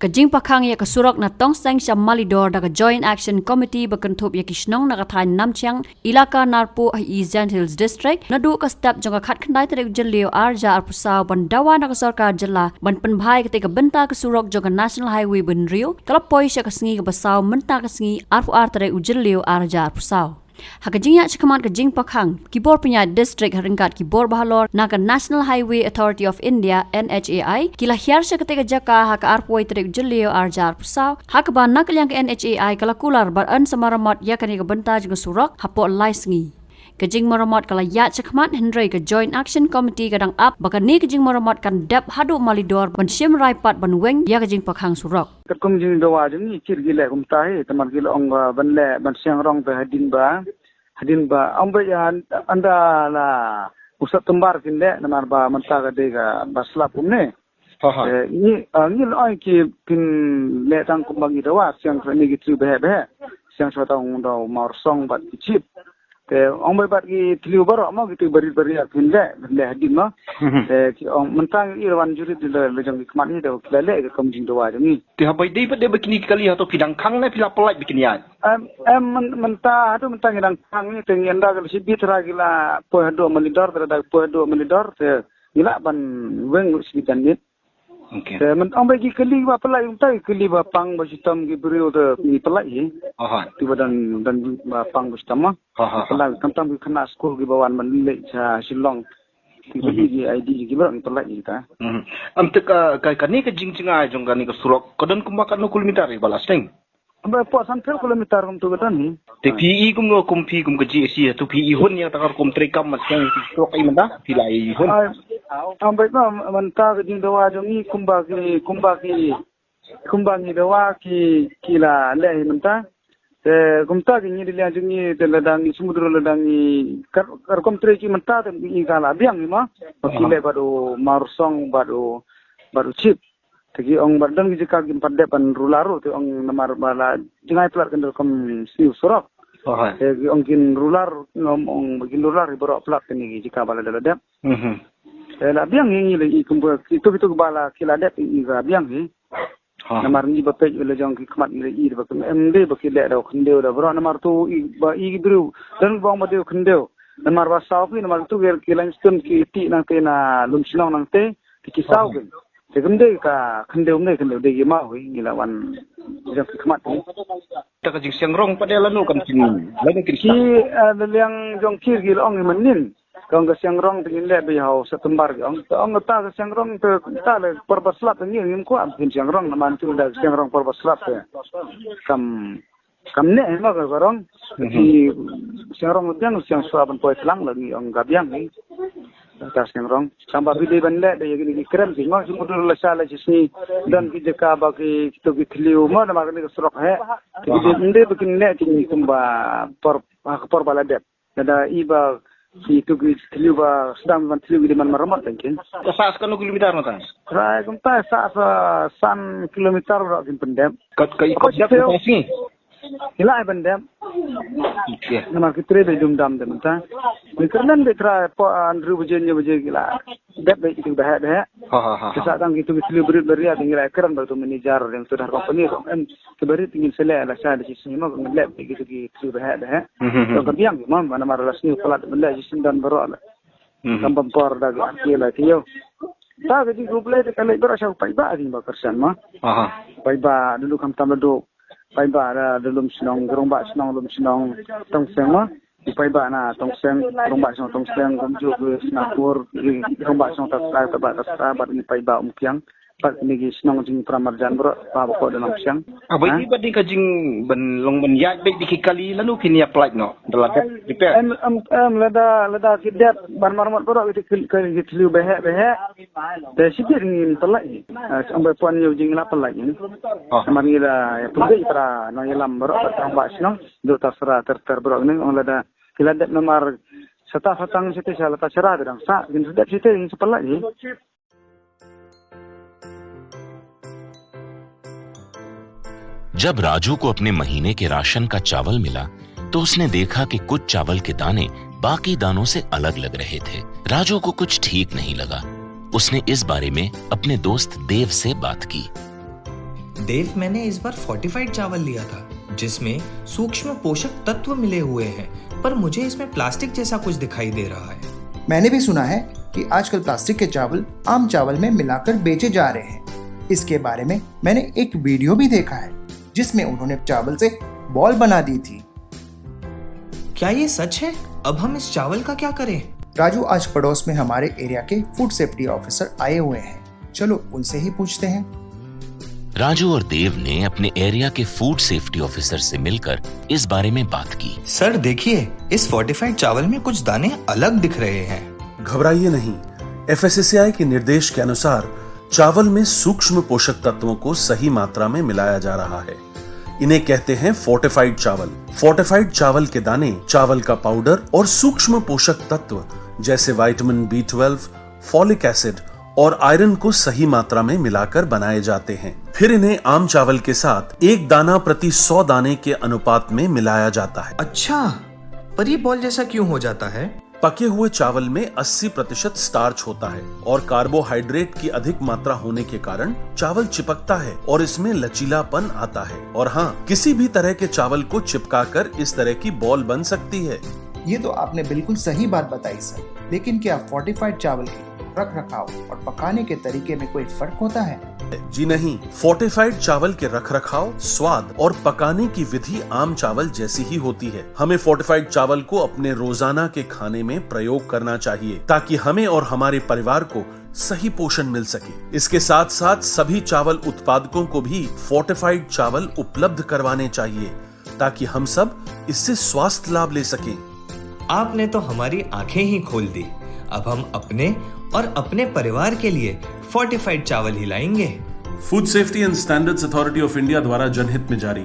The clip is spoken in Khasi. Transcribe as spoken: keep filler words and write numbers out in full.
Ka jingpakhang ïa ka surok na Tongseng sha Malidor da ka Joint Action Committee ba kynthup ïa ki shnong na ka thaiñ Namchiang, Elaka Narpuh ha East Jaintia Hills District, naduh ka step jong ka khatkhyndai tarik u Jylliew arhajar arphew saw ban dawa na ka sorkar jylla ban pynbha ïa katei ka bynta ka surok jong ka National Highway ba hynriew, ka la poi sha ka sngi kaba saw mynta ka sngi arphew ar tarik u Jylliew arhajar arphew saw. Ha ka jingïaid shakhmat ka jingpakhang, ki bor pynïaid district ha ryngkat ki bor bahalor na ka National Highway Authority of India, N H A I, ki la hiar sha katei ka jaka ha ka arphew wei tarik u Jylliew arhajar arphew saw, ha kaba na ka liang ka N H A I ka la kular ban sa maramot ïa kane ka bynta jong ka surok hapoh lai sngi. Ka jingmaramot ka la ïaid shakhmat, hynrei ka Joint Action Committee ka dang ap ba kane ka jingmaramot kan dep haduh Malidor ban shim rai pat ban weng ïa ka jingpakhang surok. Katkum jingdawa jong ngi, kit ki leh kumta hi, te namar ki la ong, ah, ban leh ban siang rong te hadien ba, hadien ba, ong ba ïa, ynda la u September kin leh, namar ba mynta ka dei kaba slap kumne. Ha, ha. Eh, ngi, ah, ngi la ong ki phin leh tang kumba ngi dawa, siang sha kine ki thliew baheh baheh, siang sha tang da u Mawrsong bad ki Chip. Te ong ba bad ki thliew baroh mo, kito barit barit phin leh, phin leh hadien mo. Mhm. Te ki ong mynta ngi ïa wan jurit la, la jong ki khmat hi, da ki la leh katkum jingdawa jong ngi. Te haba ïadei bad, dei ba kine ki kali, hato phi dang khang ne phi la pyllait ba kin ïaid? Em, em, myn-, mynta, haduh mynta ngi dang khang ngi, te ngi ynda ka la shibit trai ki la poi haduh Malidor, te lada poi haduh Malidor te ngi lah ban weng lut shibit janmiet. Okay. Te myn-, ong ba ki kali ba pyllait, ong ta ki kali ba pang ba shitom ki briew te ngi pyllait hi. Aha. Te ba don, don ba pang ba shitom ma. Aha. Pyllait, khamtam ki khynnah skul kiba wan ban leit sha Shillong. Ki kali, mhm, ki I D ki baroh ngi pyllait hi ta. Mhm. Am te ka, ka, kane ka jingjngai jong kane ka surok ka don kumba katno kilometer hi ba la sdang? Ba hapoh sanphew kilometer kumtu ka don hi. Te phi i kumno, kum phi kum ka G A C, to phi i hun ïa kata ka rukom treikam, mat sdang phi tok i mynta phi la i hun? Ai, am ba ma, mynta ka jingdawa jong ngi kumba ki, kumba ki, kumba ngi dawa ki, ki la leh hi mynta. Te kumta ki ngi, da liang jong ngi, te lada ngi sumudru, lada ngi ka, ka rukom trei ki mynta te ngi ka la biang hi ma. Ba ki, aha, leh bad u Mawrsong bad u, bad u Chip. Te ki ong ba don ki jaka kim pat dep ban rular ruh, te ong namar ba la jngai palat ka rukom sniew surok. Oh, hai. Te ki ong kin rular, ngam ong ba kin rular hi baroh palat kine ki jaka ba la dep, la dep. Mhm. Te la biang hi, ngi la i kumba kito kito ba la ki la dep, ngi la biang hi. Ha. Namar ngi ba peit la jong ki khmat ngi la i ba kin em dei ba ki leh da u khyndew da baroh, namar to i ba i ki briew don ba ong ba dei u khyndew. Namar ba saw ki, namar to ki, ki limestone ki tih nangte na lum shnong nangte. Te ki saw, aha, ki. Te kam dei ka khyndew, kam dei khyndew, dei ki maw hi, ngi la wan jong ki khmat hi. Ta ka jingsiang rong pat de lano kan kin, lano kin ki, eh, la liang jong ki ki la ong hi mynnin. Ka ong ka siang rong te ngin leh beit ha u September ki ong. Ta ong ta ka siang rong te ta le por ba slap te ngi ngim kwah phin siang rong, namar tu da siang rong por ba slap te kam Kam neh hi ma ka rong. Mhm. Ki siang rong biang, siang shuwa ban poi tlang la ngi ong ka biang hi. Ka siang rong. Tang ba phi dei ban leh da ïa kine ki kren ki ma, shu mudui la sha la shisngi. Don ki jaka ba ki, kito ki thliew ma, namar kane ka surok heh. Ki dei, aha, ym dei ba kin leh kine kumba por, ha ka por ba la dep. Lada i ba kito ki thliew ba sdang ban thliew ki dei ban maramot tang kin. Ka sah sa katno kilometer na ta? Trai kumta sah sa san kilometer ba kin pyndep. Kat ka i, apa kot dep siphew? Ka sngi. Ki la ai ban dep. Okay. Namar ki trei beit dum dam de mynta. Ngi kyrmen beit trai hapoh hynriew baje, hynñiew baje ki la dep beit kito ki baheh baheh. Ha, ha, ha, ha. Ki sah tang kito ki thliew barit barit, ngi la kren bad uto u manager jong uto u company, em, ki barit ngin sa leh la sha da shisngi ma, ngin leh beit kito ki thliew baheh baheh. Mhm, mhm. To ka biang ma, namar la sniew palat ban leh shisien don baroh la. Mhm. Kam pynpor da ki ar taïew lai taïew. Ta ka jingkhublei te ka leit baroh sha u paidbah, jingbakhraw shen ma. Aha. Paidbah, da lum khamtam da lum, paidbah da, da lum shnong, ki rangbah shnong, lum shnong Tongseng ma. Ki paidbah na Tongseng, rangbah shnong Tongseng, kumjuh ki Snapur, ki rangbah shnong Tasra, Tasra, bad ki paidbah Umkiang. Bad kine ki shnong jingpra marjan baroh, ba ba ko da nang psiang. Ah, bad, ha? Bad ka jing ban long ban ïaid beit da ki kali, lano kin ïa pyllait noh da la dep repair? Em, em, em, lada, lada ki dep ban maramot baroh ki, ki, ki thliew baheh baheh. Te shibit ngin pyllait. Ah, shu ong ba pon ïa u jing la pyllait. Oh. Namar ngi la ïa pynbeit para nongïalam baroh, para rangbah shnong, dei Tasra ter ter baroh ne, ong lada ki la dep namar shatei shatang shatei sha la ta shara dang sah, ngin sa dep shatei ngin sa pyllait. जब राजू को अपने महीने के राशन का चावल मिला, तो उसने देखा कि कुछ चावल के दाने बाकी दानों से अलग लग रहे थे। राजू को कुछ ठीक नहीं लगा। उसने इस बारे में अपने दोस्त देव से बात की। देव, मैंने इस बार फोर्टिफाइड चावल लिया था, जिसमें सूक्ष्म पोषक तत्व मिले हुए हैं, पर मुझे इसमें प्लास्टिक जैसा कुछ दिखाई दे रहा है। मैंने भी सुना है कि आजकल प्लास्टिक के चावल आम चावल में मिलाकर बेचे जा रहे हैं। इसके बारे में मैंने एक वीडियो भी देखा है, जिसमें उन्होंने चावल से बॉल बना दी थी। क्या ये सच है? अब हम इस चावल का क्या करें? राजू, आज पड़ोस में हमारे एरिया के फूड सेफ्टी ऑफिसर आए हुए हैं, चलो उनसे ही पूछते हैं। राजू और देव ने अपने एरिया के फूड सेफ्टी ऑफिसर से मिलकर इस बारे में बात की। सर, देखिए, इस फोर्टिफाइड चावल में कुछ दाने अलग दिख रहे हैं। घबराइए नहीं, एफएसएसएआई के निर्देश के अनुसार चावल में सूक्ष्म पोषक तत्वों को सही मात्रा में मिलाया जा रहा है। इन्हें कहते हैं फोर्टिफाइड चावल। फोर्टिफाइड चावल के दाने, चावल का पाउडर और सूक्ष्म पोषक तत्व जैसे vitamin B twelve, folic acid और आयरन को सही मात्रा में मिलाकर बनाए जाते हैं। फिर इन्हें आम चावल के साथ एक दाना प्रति सौ दाने के अनुपात में मिलाया जाता है। अच्छा, पर ये बॉल जैसा क्यों हो जाता है? पके हुए चावल में अस्सी प्रतिशत स्टार्च होता है और कार्बोहाइड्रेट की अधिक मात्रा होने के कारण चावल चिपकता है और इसमें लचीलापन आता है। और हाँ, किसी भी तरह के चावल को चिपकाकर इस तरह की बॉल बन सकती है। ये तो आपने बिल्कुल सही बात बताई सर, लेकिन क्या फोर्टिफाइड चावल के रख रखाव और पकाने के तरीके में कोई फर्क होता है? जी नहीं, फोर्टिफाइड चावल के रखरखाव, स्वाद और पकाने की विधि आम चावल जैसी ही होती है। हमें फोर्टिफाइड चावल को अपने रोजाना के खाने में प्रयोग करना चाहिए, ताकि हमें और हमारे परिवार को सही पोषण मिल सके। इसके साथ साथ सभी चावल उत्पादकों को भी फोर्टिफाइड चावल उपलब्ध करवाने चाहिए, ताकि हम सब इससे स्वास्थ्य लाभ ले सकें। आपने तो हमारी आंखें ही खोल दी। अब हम अपने और अपने परिवार के लिए फोर्टिफाइड चावल ही लाएंगे। Food Safety and Standards Authority of India द्वारा जनहित में जारी।